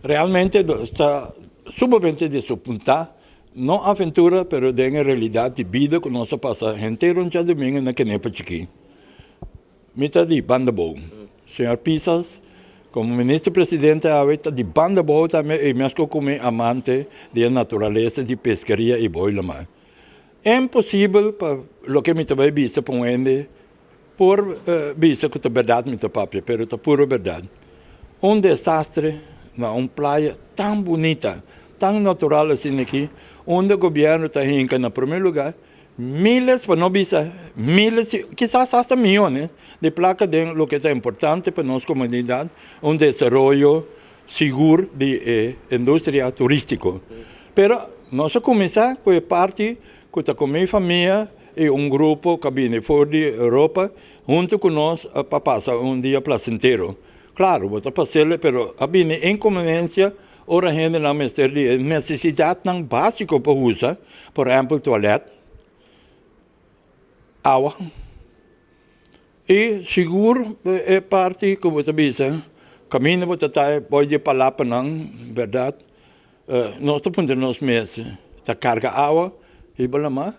Realmente ta sumamente desapuntá, no aventura, pero den realidat di bida ku nos a pasa henter un djadumingu na Kenepa Chikí. Mi ta di Banda Bou. Señor Pisas, komo minister presidente awe, ta di Banda Bou tambe i meskos ku mi, amante di naturalesa, di peskeria i bou lamá. Imposibel pa loke mi ta bai bisa pa un hende por bisa ku ta berdat mi ta papia, pero ta puro berdat. Un desastre na un playa tan bunita, tan natural asina aki, unda gobièrnu ta hinka na promé lugá miles, pa no bisa miles, kisas asta miónes di plaka den loke ta importante pa nos komunidat, un desaroyo sigur di e industria turístiko. Pero nos a kuminsá ku e parti ku ta ku mi famia i un grupo ku a bini for di Europa huntu ku nos pa pasa un dia plasentero. Klaro, bo ta pas'el, pero a bini inkonveniensia ora hendenan mester di e nesesidatnan básiko pa usa, por ehèmpel tualèt, awa i sigur e parti ku bo ta bisa kaminda bo ta ta bou di palapanan, bèrdat? Nos ta puntra nos mes, ta karga awa riba lamá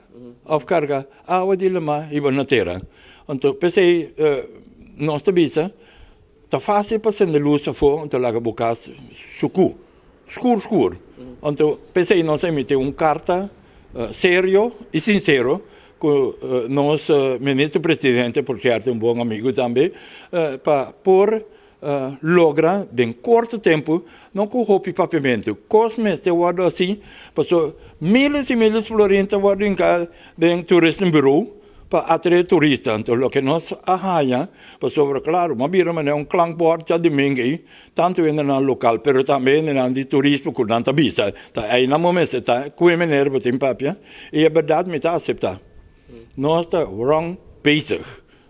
òf karga awa di lamá riba na tera? Anto p'esei nos ta bisa ta fásil pa sende lus afó anto laga bo kas sukú, skur skur. Anto p'esei nos a emití un karta serio i sinsero ku nos minister presidente, por sierto un bon amigu tambe, pa por logra den korto tempu, no ku hopi papiamentu. Kos mester wòrdu hasi, pasobra miles i miles florin ta wòrdu hinká den tourism bureau pa atraé turista. Anto loke nos a haña, pasobra klaro, bo a bira manera un klankbòrd djadumingu ei, tantu hendenan lokal pero tambe hendenan di turismo ku nan ta bisa ta einan bo mester ta, ku e manera bo tin papia, i e bèrdat mi ta aseptá. Nos ta wrong bezig.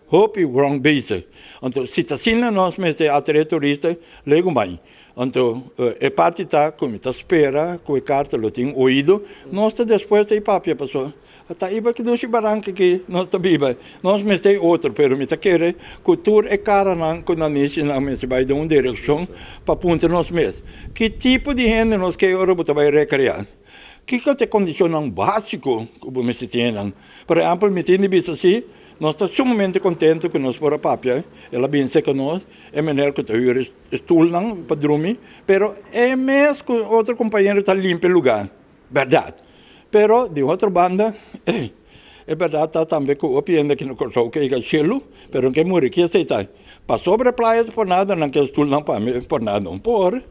Hopi wrong bezig. Anto si ta asina nos mester atrae turista legu mai. Anto e parti ta ku mi ta spera ku e karta lo tin oido. Nos ta despues ei papia pasobra ta iba ki dushi baranka ki nos ta biba. Nos mester ei otro pero mi ta kere ku tur e karanan ku nanishinan mester bai den un direkshon pa puntra nos mes ki tipo di hende nos ke ora bo ta bai rekreá. Kiko ta e kondishonnan básiko ku bo mester tin einan? Por ehèmpel mi tin di bisa si. Nos ta sumamente contento cu nos por a papia, el a bin seca nos, e meneer cu ta huur e stoelnan pa drumi, pero e mes cu otro compañero ta limpia e lugar, berdad. Pero di otro banda, e berdad ta tambe cu hopi hende aki na Corsou ke yega shelu, pero nan ke muri, ki esey ta? Pasobra e playa ta por nada, nan ke stoelnan pa mi por nada, no por.